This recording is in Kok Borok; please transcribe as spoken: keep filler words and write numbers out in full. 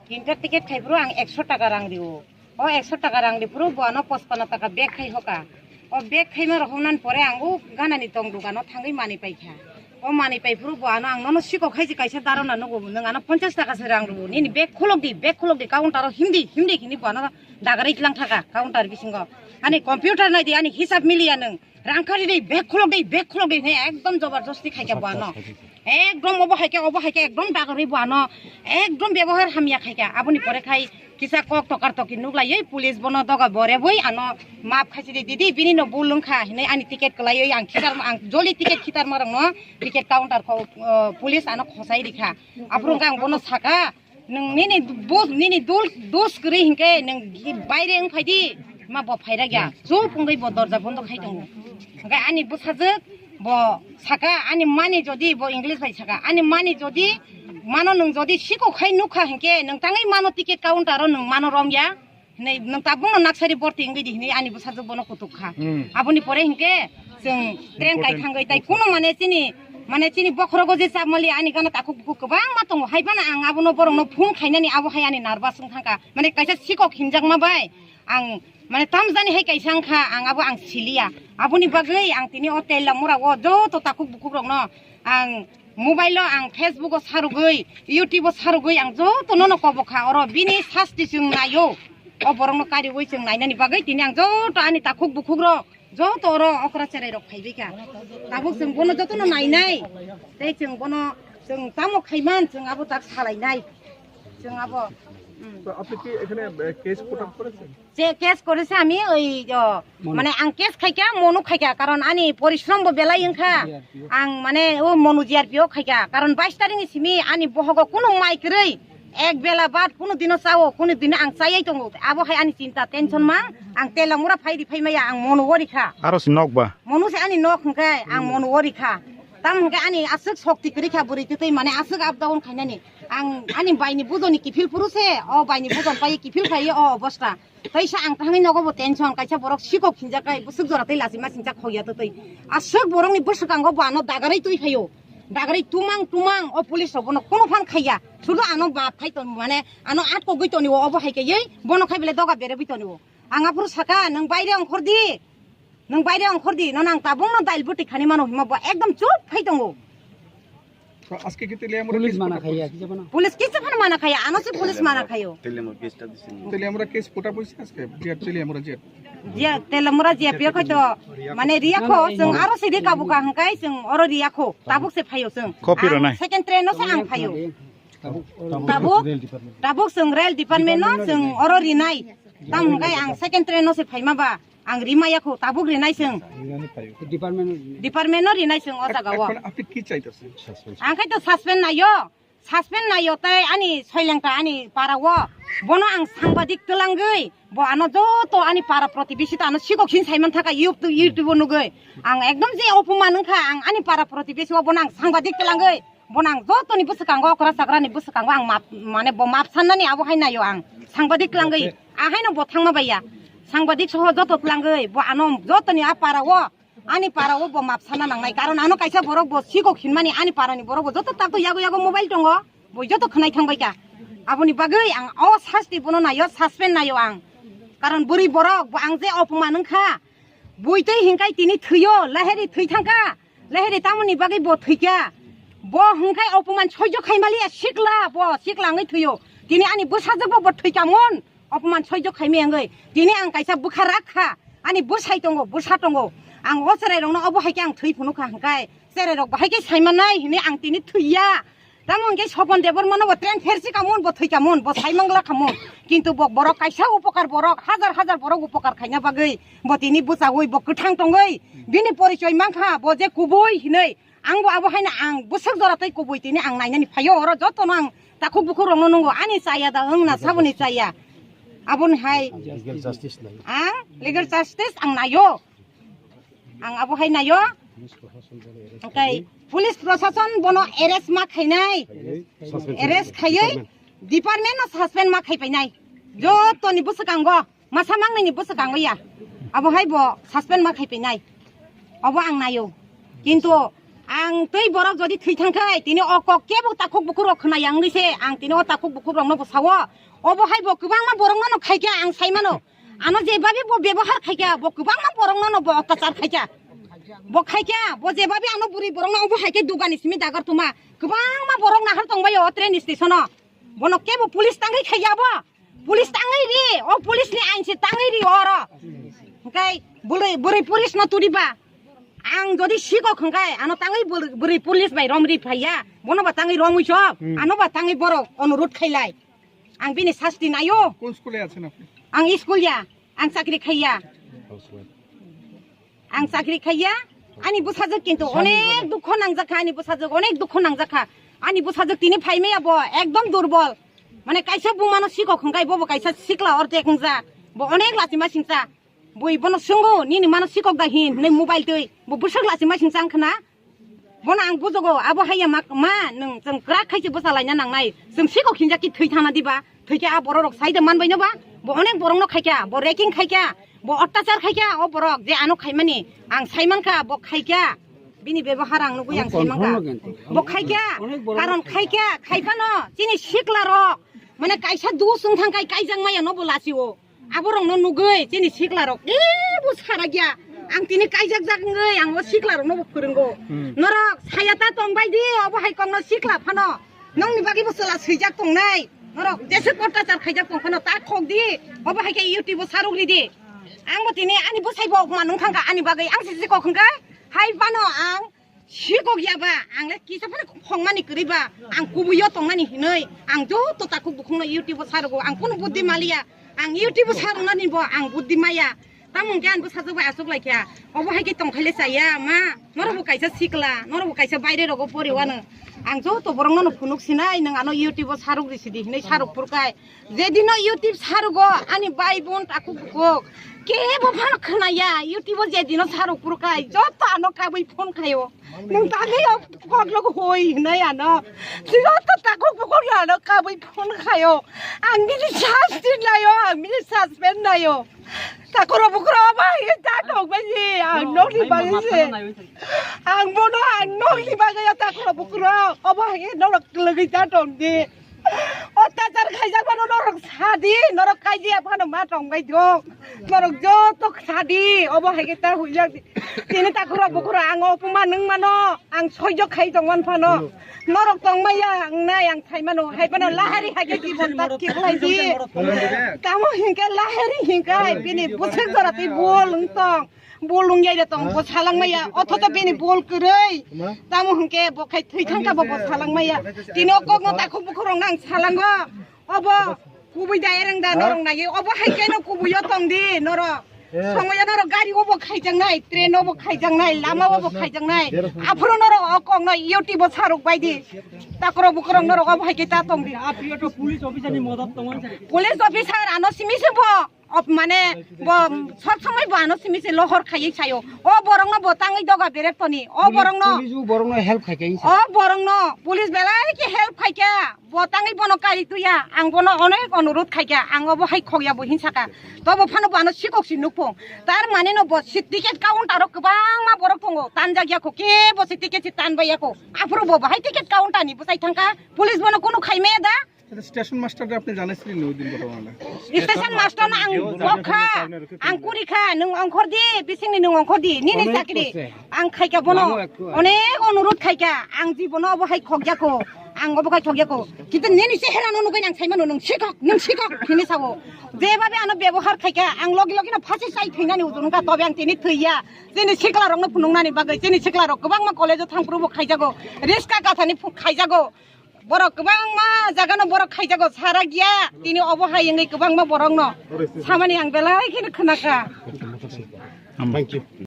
Tinta ticket khai phuru ang ekso taka rang rio. O ekso taka rang ri phuru bo ano pochpanno taka bag khai hoka. O bag khaima rohornani pore ang o ganani tong dogano thangwi manwi paikha. O manwi pai phuru bo ano ang nono sikok khai je kaisa darona nugo, nwng ano ponchash taka se rang rio. Nini bag khulok di, bag khulok di, counter o himdi, himdi hini bo ano dagarwi tlang thaka counter bisingo. Ani computer nai di, ani hisab miliya nwng. Rang kari di, bag khulok di, bag khulok di, ne ekdom jobar josti khai kha bo ano. Ekdom obo hai khe, obo hai khe ekdom dagarwi bo ano. Ekdom bebohar hamya khai kha. Aboni pore khai kisa kok tokar toki nuklaiwi police bono doga borebwi ano map khai sidi, "Didi, bini no bul wngkha," hinwi ani ticket kwlaiwi ang khitar, ang joli ticket khitarma rokno ticket counter kho, uh, police ano khosai rikha. Aphuru wngkha ang bono saka, "Nwng nini bus, nini dul, dus kwrwi hinkhe nwng baire wngphai di, ma bo phaira ya." Chup wngwi bo dorja bondo khai tongo. Hwnkhe ani bwsajwk bo saka, ani mani jodi bo English bai saka, "Ani mani jodi mano nwng jodi siko khai nukha hinkhe nwng tangwi mano ticket counter o nwng mano romya." Hinwi nwng tabukno naksari borti wngwi di hinwi ani bwsajwk bono kutuk kha. Hmm. Aboni pore hinkhe chwng train kai thangwi tai kuno mane chini, mane chini bokhorogo je chapmali ani gana takhuk bukhuk kwbangma tongo. Hai phano ang abono borokno phone khainani abo hai ani nervous wng thangkha. Mane kaisa sikok hinjakma bai ang mane tamjani hai kaisa wngkha, ang abo ang siliya. Aboni bagwi ang tini o Teliamura o joto takhuk bukhuk rokno ang mobile o ang Facebook o sarugwi, YouTube o sarugwi ang joto nono kobo kha, oro bini sasti chwng naio. O borokno kariwi chwng nainani bagwi tini ang joto ani takhuk bukhuk rok joto oro okra cherai rok phaibai kha. Tabuk chwng bono jotono nainai, tei chwng bono chwng tamo khaiman chwng abo tak salainai. Chwng abo, mm. তো আপনি কি এখানে, এ, কেস কোটা করেছেন? যে কেস করেছে আমি ওই, ও, মানে আং কেস খাইকা, মনু খাইকা, কারণ আনি পরিশ্রম বো বেলাই ইংখা। আং মানে ও মনু জিআরপি ও খাইকা, কারণ বাইশ তারিখ নি সিমি আনি বহগো কোনো মাই করেই এক বেলা বাদ কোনো দিনও চাও, কোনো দিনও আং চাইয়াই তঙ্গো। আবো হাই আনি চিন্তা, টেনশন মা, আং তেলা মুরা ফাইরি ফাইমাইয়া, আং মনু ওরিখা। Aro si nok ba? Monu se ani nok hwnkhe ang mono o rikha. Tam hwnkhe ani aswk sokti kwrwi kha bwrwi twtwi mane aswk up down khainani. Ang ani baini bujoni kiphil phuru se, o baini bujon pai kiphil khai o obosta. Teisa ang thangwi nogo bo tension kaisa borok sikok hinjak kai bwswk jora tei lachima sinchak khokya twtwi. Aswk borokni bwswkango bo ano dagarwi twi phaio. Dagarwi tumang tumang o police rok bono kunu phan khaiya. Sudu ano map khai tong mane ano atkogwi toniwo obo hai kaiwi bono khai bele doga berebwi toniwo. Ang aphuru saka nwng baire ongkhor di. Nwng baire ongkhor di, nono ang tabukno dail bwtwi khani mano hima bo ekdom chup khai tongo. তো আজকে কি Teliamura police case মানা কোটা খাইয়া পড়ছে? কিছু কোনো পুলিশ কিছু কোনো মানা খাইয়া, আনো সে পুলিশ মানা খাইও। তেলিয়ামুড়া কেসটা দিছেন। তেলিয়ামুড়া কেস কোটা পড়ছে আজকে? জিয়া তেলিয়ামুড়া জিয়া। জিয়া তেলিয়ামুড়া জিয়া পিয়া খাইতো মানে রিয়া খো, না, না, এই চং আরো সিধে কাবু কা হাঙ্কাই চং অরো রিয়া খো, তাবুক সে ফাইও চং। কপি রো নাই। সেকেন্ড ট্রেন সে আং ফাইও। Tabuk, tabuk, tabuk chwng rail department no chwng oro rinai. Tam hwnkhe ang second train no se phaima ba ang rimaya kho, tabuk rinai chwng. Department no rinai chwng o jaga o. এখন আপনি কি চাইতেছেন? Ang khai to suspend naio, suspend naio tei ani soilengta ani para o. Bono ang sangbadik twlangwi, bo ano joto ani para protibesi ta ano sikok sin saiman thaka YouTube, YouTube o nugwi. Ang ekdom je opoman wngkha, ang ani para protibesi o bono ang sangbadik twlangwi. Bono ang jotoni bwswkango okra chakrani bwswkango ang map, mane bo map sannani abo hai naio ang. Sangbadik twlangwi, ahaino bo thangma baiya. Sangbadik soho joto twlangwi, bo ano jotoni a para o, ani para o bo map sanna nangnai. Karon ano kaisa borok bo sikok hinmani ani parani borok bo joto takto yago yago mobile tongo, bo joto khwnai thangbaikha. Aboni bagwi ang o sasti bono naio, suspend naio ang. Karon bwrwi borok bo ang je opoman wngkha, bui twi hinkai tini thwio, laheri thwi thangkha. Laheri tamoni bagwi bo thwikha. Bo hwnkhe opoman soijo khaimaliya sikla, bo sikla wngwi thwio. Tini ani bwsajwkbo bo thwikamon, opoman soijo khaimaya wngwi. Tini ang kaisa bwkha rakha, ani bwsai tongo, bwsa tongo. Ang o cherairokno obo hai khe ang thwi phunukha hwnkhe, cherairok bahai khe saimanai hinwi ang tini thwiya. Tamo hwnkhe Sopon Debbarmano bo train phersi kamon, bo thwi kamon, bo saimangla kamon. Kintu bo borok kaisa upokar borok, hajar hajar borok upokar khaina bagwi bo tini bwchaui, bo kwthang tongwi, bini porichoi mankha, bo je kubui hinwi. Ang bo abo haino ang bwswk jora tei kubui tini ang nainani phaio, oro jotono ang takhuk bukhuk rokno nungo, ani chaya da wng na saboni chaya. Aboni hai ang legal justice ang naio. Ang abo hai naio. Hwnkhe police prosason bono arrest ma khainai. Arrest khaiwi department no suspend ma khaipainai. Jotoni bwswkango, masa mangnini bwswkango ya. Abo hai bo suspend ma khaipainai. Abo ang naio. Kintu Ang tei borok jodi thwi thang khai, tini o kok kebo takhuk bukhuk rok khna yang ni se, ang tini o takhuk bukhuk rok no bo sao. Obo hai bo kwbangma borok no no khai kha ang sai mano. Ano je babi bo bebohar khai kha, bo kwbangma borok no no bo ottachar khai kha. Bo khai kha, bo je babi ano buri borok no obo hai khe dugani simi dagar tuma. Kwbangma borok nahar tong bai o train station o. Bono kebo police tangwi khaiya bo. Police tangwi ri, o police ni ain se tangwi ri oro. Hwnkhe bwrwi, bwrwi police no turiba. Ang jodi sikok hwnkhe ano tangwi bwrwi, bwrwi police bai rom ri phaiya. Bono ba tangwi romwi sok, hmm, ano ba tangwi borok onurut khailai. Ang bini sasti naio. কোন স্কুলে আছেন আপনি? Ang school ya, ang chakri khaiya. Ang chakri khaiya, ani bwsajwk kintu onek dukho nangjakha, ani bwsajwk onek dukho nangjakha. Ani bwsajwk tini phaimaya bo ekdom durbol. Mane kaisa bumano sikok hwnkhe bobo kaisa sikla ortek wngjak. Bo onek lachima singcha. Bui bono swngo, "Nini mano sikok da hin?" hinwi mobile twi. Bo bwswk lachima singcha wngkhna. Bono ang bujogo, abo haiya ma, ma, nwng chwng kwrak khai se bwsa laina nangnai. Chwng sikok hinjak ki thwi thana diba? Thwi khe a borok rok sai de man bai no ba? Bo onek borok no khai kha, bo raking khai kha, bo ottachar khai kha, o borok je ano khai mani ang sai man kha, bo khai kha. Bini bebohar ang nugui ang sai man kha. Bo khai kha, karon khai kha, khai phano chini sikla rok mane kaisa dus wng thang kai kaijak maya no bo lasi o. Aborokno nugwi chini siklarok kebo sarakya. Ang tini kaijakjak wngwi ang o siklarokno bo phwrwngo. Hmm. Norok saya ta tongbai di, obo hai kokno sikla phano. Nokni bagwi bo chwla swijak tongnai. Norok jeswk ottachar khaijak tong phano ta khok di. Obo hai khe YouTube o sarok ri di. Ang bo tini ani bwsai bo man wng thang kha ani bagwi. Ang se sikok hwnkhe hai phano ang sikok ya ba, ang le kisa phano khongmani kwrwi ba, ang kubuio tongmani hinwi, ang joto takhuk bukhukno YouTube o sarogo, ang kunu buddhi maliya, ang YouTube o saroknani bo ang buddhi maya. Tamo hwnkhe ang bwsajwk bai achuk lai kha, obo hai khe tong khai le chaya, ma, norok bo kaisa sikla, norok bo kaisa baire rogo pori wano, ang joto borokno no phunuk sinai, nwng ano YouTube o sarok ri sidi hinwi sarok phuru kai. Jedino YouTube sarugo ani bai bon takhuk bukhuk kebo phano khwnaya. YouTube o jedino saruk phuru kai joto ano kabui phone khaio. Nwng tangwi o koklogo hoi hinai ano. Joto takhuk bukhuk ano kabui phone khaio. Ang bini sasti naio, ang bini suspend naio. Takhuro bukhuro bai ta tong bai si, ang nokni bagwi se. Ang bono ang nokni bagwi takhuro bukhuro obo hai norok lwgwi ta tong di. Ottachar khaijak phano norok sadi, norok kaidiya phano ma tongbai thung. Norok joto sadi, obo hai khe ta huijak di. Tini takhuro bukhuro ang opoman wng mano, ang soijo khai tongman phano. Norok tongmaya wngnai ang sai mano, hai phano lahari hai khe jibon ta khiklai di. Tamo hinkhe lahari hinkhe bini bwswk jora twi bol wng tong. Bol wngya de tong, bo salangmaya, othoto bini bol kwrwi. Tamo hwnkhe bo khai thwi thangkha bo, bo salangmaya. Tini o kokno takhuk bukhuk rok nang salango. Obo kubui da ereng da norok nai, obo hai khe no kubui o tong di norok. Somoya norok gari obo khaijaknai, train obo khaijaknai, lama obo khaijaknai. Aphuru norok o kokno YouTube o saruk bai di. Takhuro bukhuk rok norok obo hai khe ta tong di. Police officer ni modot tongo. Police officer ano simi se bo. Op, mane, bo sob somoi bo ano simi se lohor khaiwi sayo. O borokno bo tangwi doga berek toni. O borokno, police o borokno help khai khe hinsa. O borokno police belai khe help khai kha. Bo tangwi bono kari tuya. Ang bono onek onurut khai kha. Ang obo hai khokya bo hinsa kha. To bo phano bo ano sikok si nukphung. Tar mane no bo si ticket counter o kwbangma borok tongo. Tanjak ya kho. Kebo si ticket si tan bai ya kho. Aphuru bo bahai ticket counter ni bwsai thang kha. Police bono kunu khai maya da. আচ্ছা, স্টেশন মাস্টারকে আপনি জানাইছিলেন ওই দিন ঘটনাটা? Station master না, আং বখা, আং কুরিখা, নং অংখর দি, বিসিংনি নং অংখর দি, নিনি চাকরি। আং খাইকা বনো, অনেক অনুরোধ খাইকা, আং জীবন অবহাই খকজাকো, আং অবহাই খকজাকো। কিন্তু নিনি চেহারা নো নুকাই আং সাইমানো নং শিকক, নং শিকক, হিনি সাবো। যেভাবে আনো ব্যবহার খাইকা, আং লগে লগে না ফাঁসি চাই থইনানি উজুনকা, তবে আং তিনি থইয়া, তিনি সিকলা রংনো ফুনুংনানি বাগৈ, তিনি সিকলা রং গোবাংমা কলেজো থাংপ্রুবো খাইজাগো, রিস্কা গাথানি ফু-, খাইজাগো। Borok kwbangma jaga no borok khaijago, sarak ya. Tini obo hai wngwi kwbangma borok no samani ang belai kheno khwnakha. Thank you.